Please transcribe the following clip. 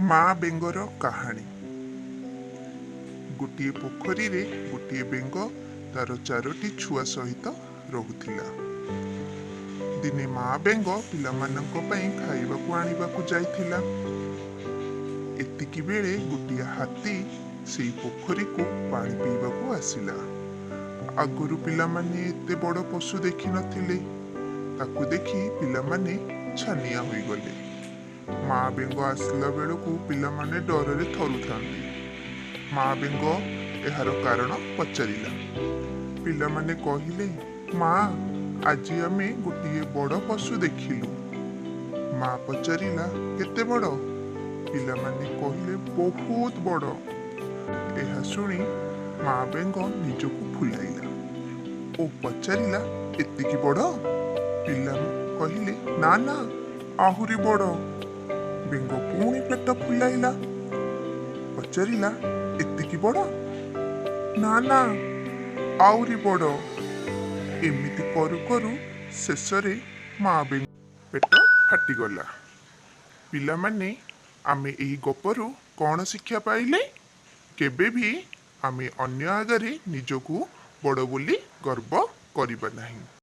ମା ବେଙ୍ଗର କାହାଣୀ। ଗୋଟିଏ ପୋଖରୀରେ ଗୋଟିଏ ବେଙ୍ଗ ତାର ଚାରୋଟି ଛୁଆ ସହିତ ରହୁଥିଲା। ଦିନେ ମା ବେଙ୍ଗ ପିଲାମାନଙ୍କ ପାଇଁ ଖାଇବାକୁ ଆଣିବାକୁ ଯାଇଥିଲା। ଏତିକି ବେଳେ ଗୋଟିଏ ହାତୀ ସେଇ ପୋଖରୀକୁ ପାଣି ପିଇବାକୁ ଆସିଲା। ଆଗରୁ ପିଲାମାନେ ଏତେ ବଡ଼ ପଶୁ ଦେଖିନଥିଲେ। ତାକୁ ଦେଖି ପିଲାମାନେ ଛାନିଆ ହୋଇଗଲେ। ମା ବେଙ୍ଗ ଆସିଲା ବେଳକୁ ପିଲାମାନେ ଡରରେ ଥରୁଥାନ୍ତି। ମା ବେଙ୍ଗ ଏହାର କାରଣ ପଚାରିଲା। ପିଲାମାନେ କହିଲେ, ମା, ଆଜି ଆମେ ଗୋଟିଏ ବଡ଼ ପଶୁ ଦେଖିଲୁ। ମା ପଚାରିଲା, କେତେ ବଡ଼? ପିଲାମାନେ କହିଲେ, ବହୁତ ବଡ଼। ଏହା ଶୁଣି ମା ବେଙ୍ଗ ନିଜକୁ ଫୁଲାଇଲା ଓ ପଚାରିଲା, ଏତିକି ବଡ଼? ପିଲା କହିଲେ, ନା ନା, ଆହୁରି ବଡ଼। ବେଙ୍ଗ ପୁଣି ପେଟ ଫୁଲାଇଲା, ପଚାରିଲା, ଏତିକି ବଡ଼? ନା ନା, ଆହୁରି ବଡ଼। ଏମିତି କରୁ କରୁ ଶେଷରେ ମା ବେଙ୍ଗ ପେଟ ଫାଟିଗଲା। ପିଲାମାନେ, ଆମେ ଏହି ଗପରୁ କ'ଣ ଶିକ୍ଷା ପାଇଲେ? କେବେ ବି ଆମେ ଅନ୍ୟ ଆଗରେ ନିଜକୁ ବଡ଼ ବୋଲି ଗର୍ବ କରିବା ନାହିଁ।